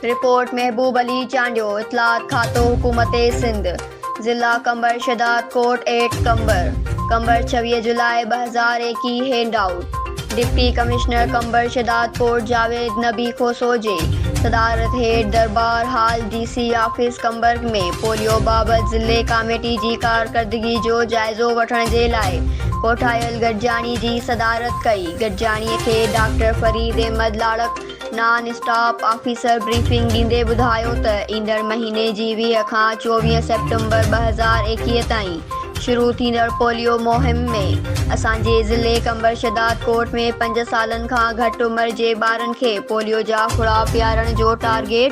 Report, Mehboob Ali Chandio, اطلاعات کاتو حڪومت سنڌ، ضلع قمبر شهدادڪوٽ ايٽ قمبر، قمبر 26 جولاء 2021 handout, deputy commissioner Qambar Shahdadkot Javed Nabi Khoso جي صدارت هيٺ Darbar hall D C office Qambar ۾ polio بابت ضلعي ڪاميٽي جي ڪارڪردگي جو جائزو وٺڻ جي لاء ڪوٺايل گڏجاڻي جي صدارت ڪئي گڏجاڻي کي doctor Farid Ahmed Larik non stop officer briefing ڏيندي ٻڌايو ته ايندڙ مهيني جي 20 کان 24 سيپٽمبر 2021 تائين شروع ٿيندڙ پوليو مهم ۾ اسان جي ضلعي قمبر شھدادڪوٽ ۾ پنج سالن کان گهٽ عمر جي ٻارن کي پوليو جا ڦڙا پيارڻ جو ٽارگيٽ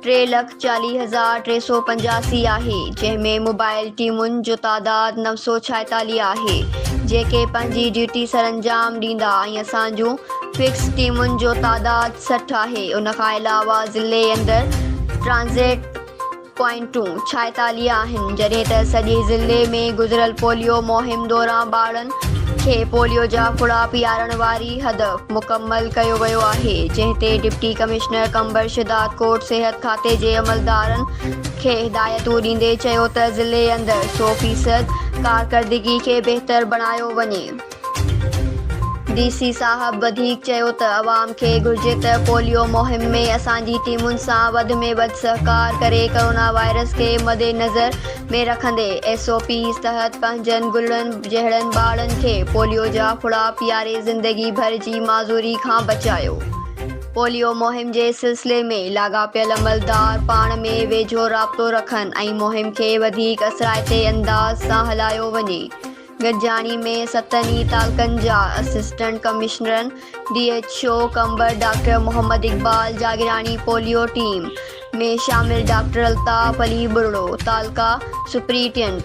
3,40,385 آهي، جنهن ۾ موبائل ٽيمن جو تعداد 946 آهي، جيڪي پنهنجي ڊيوٽي سرانجام ڏيندا ۽ اسان جون فڪس ٽيمن جو تعداد 60 آهي، ان کان علاوه ضلعي اندر ٽرانزٽ پوائنٽون 46 آهن، جڏهن ته سڄي ضلعي ۾ گذريل پوليو مهم دوران ٻارڙن کي پوليو جا ڦڙا پيارڻ واري هدف مڪمل ڪيو ويو آهي، جنهن تي ڊپٽي ڪمشنر قمبر شھدادڪوٽ صحت کاتي جي عملدارن کي هدايتون ڏيندي چيو ته ضلعي اندر سئو فيصد ڪارڪردگي کي بهتر بڻايو وڃي. ڊي سي صاحب وڌيڪ چيو ته عوام کي گهرجي ته پوليو مهم ۾ اسان جي ٽيمن سان وڌ ۾ وڌ سهڪار ڪري ڪرونا وائرس کي مدنظر ۾ رکندي ايس او پيز تحت پنهنجن گلڙن جهڙن ٻارڙن کي پوليو جا ڦڙا پياري زندگي ڀر جي معذوري کان بچايو. پوليو مهم جي سلسلي ۾ لاڳاپيل عملدار پاڻ ۾ ويجهو رابطو رکن ۽ مهم کي وڌيڪ اثرائتي انداز سان هلايو وڃي. گڏجاڻي ۾ ستن ئي تعلقن جا اسسٽنٽ ڪمشنرن، D H O Qambar doctor Muhammad Iqbal Jagirani, polio team ۾ شامل ڊاڪٽر الطاف علي ٻرڙو، تعلقه سپريٽينڊنٽ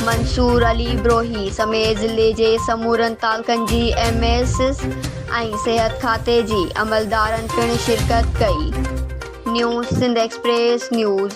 منصور علي بروهي سميت ضلعي جي سمورن تعلقن جي ايم ايس ۽ صحت کاتي جي عملدارن پڻ شرڪت ڪئي. News Sindh express news.